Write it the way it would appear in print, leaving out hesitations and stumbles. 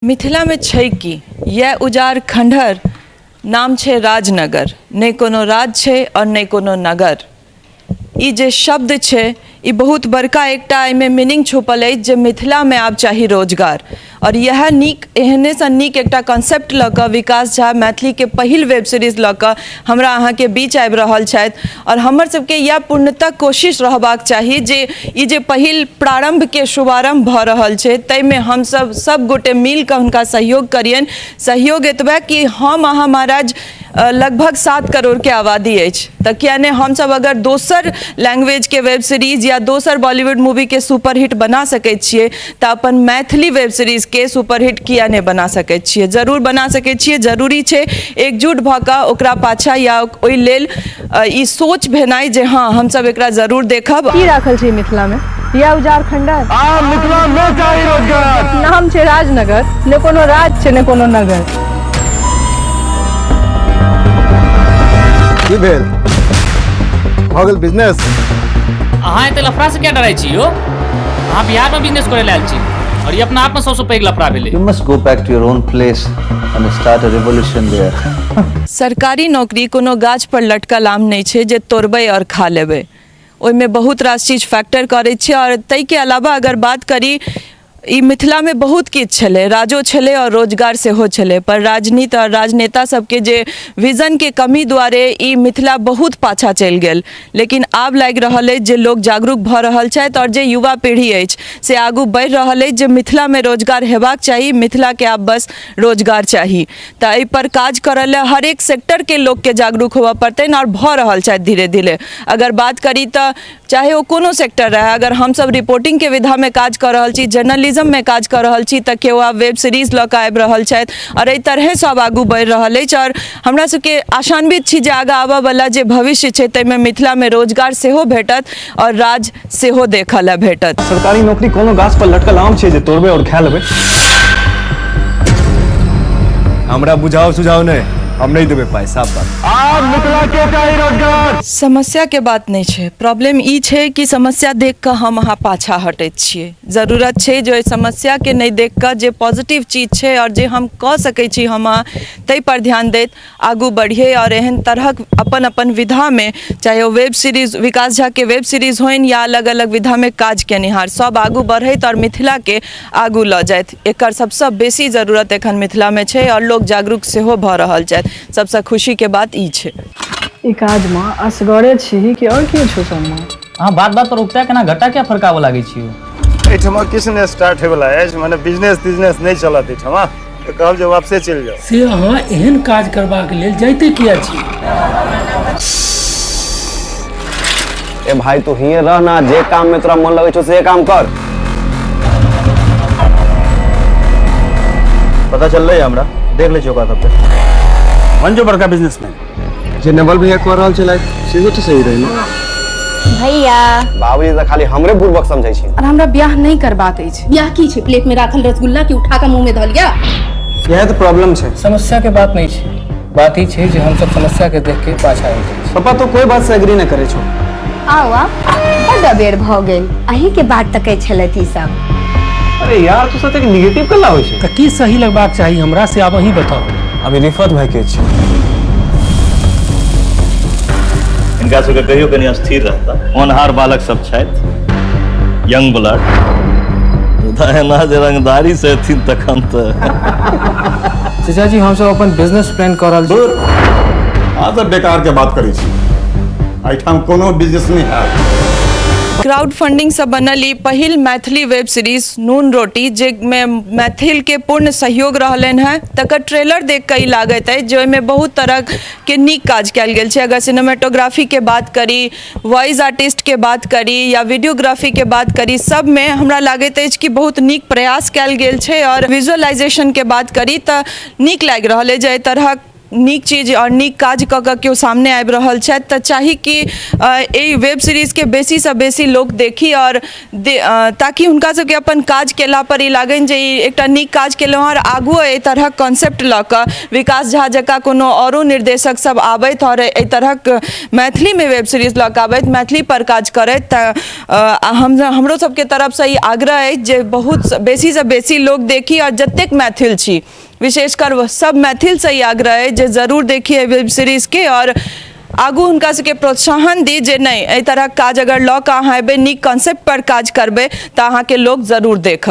मिथिलामे छै की? इएह उजाड़ खण्डहर नाम छै राजनगर। नहि कोनो राज छै आओर नहि कोनो नगर। ई जे शब्द छै ई बहुत बड़का एकटा एहिमे मीनिंग छुपल अछि जे मिथिलामे आब चाही रोजगार। आओर इएह नीक एहनेसँ नीक एकटा कॉन्सेप्ट लऽ कऽ विकास झा मैथिलीके पहिल वेब सीरीज लऽ कऽ हमरा अहाँके बीच आबि रहल छथि। आओर हमर सबके इएह पूर्णतः कोशिश रहबाक चाही जे ई जे पहिल प्रारम्भके शुभारम्भ भऽ रहल छै ताहिमे हमसब सब गोटे मिलकऽ हुनका सहयोग करियनि। सहयोग एतबे कि हम अहाँ महाराज लगभग 7 करोड़के आबादी अछि, तऽ किया नहि हमसब अगर दोसर लैंग्वेजके वेब सीरीज या दोसर बॉलीवुड मूवीके सुपरहिट बना सकै छियै तऽ अपन मैथिली वेब सीरीजके सुपरहिट किया नहि बना सकै छियै? जरूर बना सकै छियै। जरूरी छै एकजुट भऽ कऽ ओकरा पाछा या ओहि लेल ई सोच भेनाइ जे हँ हमसब एकरा जरूर देखब। की राखल छै मिथिला में? या उजाड़ खंडर? आ मिथिला में चाही रोजगार। नाम छै राजनगर, ने कोनो राज छै ने कोनो नगर। की भेल? भऽ गेल बिजनेस? अहाँ एते लफड़ा से किया डराइ छी यौ? अहाँ बिहार में बिजनेस करे आयल छी और ई अपना आप में सबसे पैघ लफड़ा भेलै। You must go back to your own place and start a revolution there. सरकारी नौकरी कोनो गाछ पर लटकल आम नहि छै जे तोड़बै आओर खा लेबै। ओहिमे बहुत रास चीज फैक्टर करै छै। आओर ताहिके अलावा अगर बात करी, ई मिथिलामे बहुत किछु छलै, राजो छलै आओर रोजगार सेहो छलै, पर राजनीति आओर राजनेता सबके जे विजनके कमी दुआरे ई मिथिला बहुत पाछाँ चलि गेल। लेकिन आब लागि रहल अछि जे लोक जागरूक भऽ रहल छथि आओर जे युवा पीढ़ी अछि से आगू बढ़ि रहल अछि जे मिथिलामे रोजगार हेबाक चाही, मिथिलाके आब बस रोजगार चाही। तऽ एहिपर काज करऽ लए हरेक सेक्टरके लोकके जागरूक होबऽ पड़तनि आओर भऽ रहल छथि धीरे धीरे। अगर बात करी तऽ चाहे ओ कोनो सेक्टर रहए, अगर हमसब रिपोर्टिंगके विधामे काज कऽ रहल छी, जर्नलिज्ममे काज कऽ रहल छी, तऽ केओ आब वेब सीरीज लऽ कऽ आबि रहल छथि आओर एहि तरहे सब आगू बढ़ि रहल अछि। आओर हमरा सबके आशान्वित छी जे आगाँ आबऽवला जे भविष्य छै ताहिमे मिथिलामे रोजगार सेहो भेटत आओर राज सेहो देखऽ लए भेटत। सरकारी नौकरी कोनो गाछ पर लटकल आम छै जे तोड़बै और खा लेबै? हमरा बुझाओ सुझाव नहि, हम नहि देबै पाइ, साफ बात। आ मिथिला के चाही रोजगार। समस्या के बात नहि छै, प्रॉब्लम ई छै कि समस्या देख कऽ हम अहाँ पाछा हटैत छियै। जरूरत छै जे ओहि समस्या के नहि देख कऽ जे पॉजिटिव चीज छै आओर जे हम कऽ सकै छी हम अहाँ ताहि पर ध्यान दैत आगू बढ़ियै। आओर एहन तरहक अपन अपन विधामे, चाहे ओ वेब सीरीज विकास झाके वेब सीरीज होइन या अलग अलग विधामे काज केनिहार, सब आगू बढ़ैत आओर मिथिलाके आगू लऽ जाथि। एकर सबसँ बेसी जरूरत एखन मिथिलामे छै आओर लोक जागरूक सेहो भऽ रहल छथि। सबसँ खुशीके बात ई छै। ई काजमे असगरे छीही कि आओर केओ छौ संगमे? अहाँ बात बात पर उकटा केना घट्टा किया फरकाबऽ लागै छी यौ? एहिठमा किछु नहि स्टार्ट होयवला अछि, मने बिजनेस तिजनेस नहि चलत एहिठमा, तऽ कहब जे वापसे चलि जाउ। से अहाँ एहन काज करबाक लेल जाइते किया छी? ए भाई तू हिये रह ना, जे काम में तोरा मन लगे छौ से काम कर। पता चल रही हमरा, देख ले ओकरा सबके। बन जो बड़का बिजनेसमैन। जे नवल भैया कह रहल छलै सेहो तऽ सही रहै ने। भैया बाबूजी तऽ खाली हमरे बुड़बक समझै छी। और हमरा ब्याह नहीं करबाक अछि। ब्याह की छै? प्लेट में राखल रसगुल्ला के उठा के मुंह में धऽ लिया। यह तऽ प्रॉब्लम छै। समस्या के बात नहीं छै, बात ई छै जे हमसब समस्या के देख के पाछा हटि जाइ छी। पापा तो कोई बात से एग्री नहीं करे छो। आउ आउ, बड अबेर भऽ गेल, अहीं के बाट तकै छलथि ई सब। अरे यार तू सते निगेटिव कल्ला होइ छै? तऽ की सही लगबाक चाही हमरा से आब अहीं बताउ। अभी रिफत भाई के छै। हिनका सबके कहियो कनि स्थिर रहता। होनहार बालक सब छथि, यंग ब्लड, मुदा एना जे रंगदारी से एथिन तखन तऽ। चाचा जी हमसब अपन बिजनेस प्लान कऽ रहल छी। अहाँ सब बेकार के बात करै छी, एहिठाम कोनो बिजनेस नहि हैत। क्राउड फंडिंगसँ बनल ई पहिल मैथिली वेब सीरीज नून रोटी, जाहिमे मैथिलके पूर्ण सहयोग रहलनि हेँ, तकर ट्रेलर देख कऽ ई लागैत अछि जे ओहिमे बहुत तरहके नीक काज कयल गेल छै। अगर सिनेमेटोग्राफीके बात करी, वॉइस आर्टिस्टके बात करी या वीडियोग्राफीके बात करी, सबमे हमरा लागैत अछि कि बहुत नीक प्रयास कयल गेल छै। आओर विजुअलाइजेशनके बात करी तऽ नीक लागि रहल अछि जे एहि तरहक नीक चीज आओर नीक काज कऽ कऽ केओ सामने आबि रहल छथि, तऽ चाही कि एहि वेब सीरीजके बेसीसँ बेसी लोक देखी आओर ताकि हुनका सबके अपन काज केला पर ई लागनि जे ई एकटा नीक काज केलहुँ। आओर आगुओ एहि तरहक कॉन्सेप्ट लऽ कऽ विकास झा जकाँ कोनो औरो निर्देशक सब आबथि आओर एहि तरहक मैथिलीमे वेब सीरीज लऽ कऽ आबथि, मैथिली पर काज करथि। तऽ हमरो सबके तरफसँ ई आग्रह अछि जे बहुत बेसीसँ बेसी लोक देखी आओर जतेक मैथिल छी, विशेषकर सब मैथिलसँ ई आग्रह अछि जे जरूर देखी एहि वेब सीरीजके आओर आगू हुनका सबके प्रोत्साहन दी जे नहि, एहि तरहक काज अगर लऽ कऽ अहाँ एबै, नीक कॉन्सेप्ट पर काज करबै, तऽ अहाँके लोक जरूर देखत।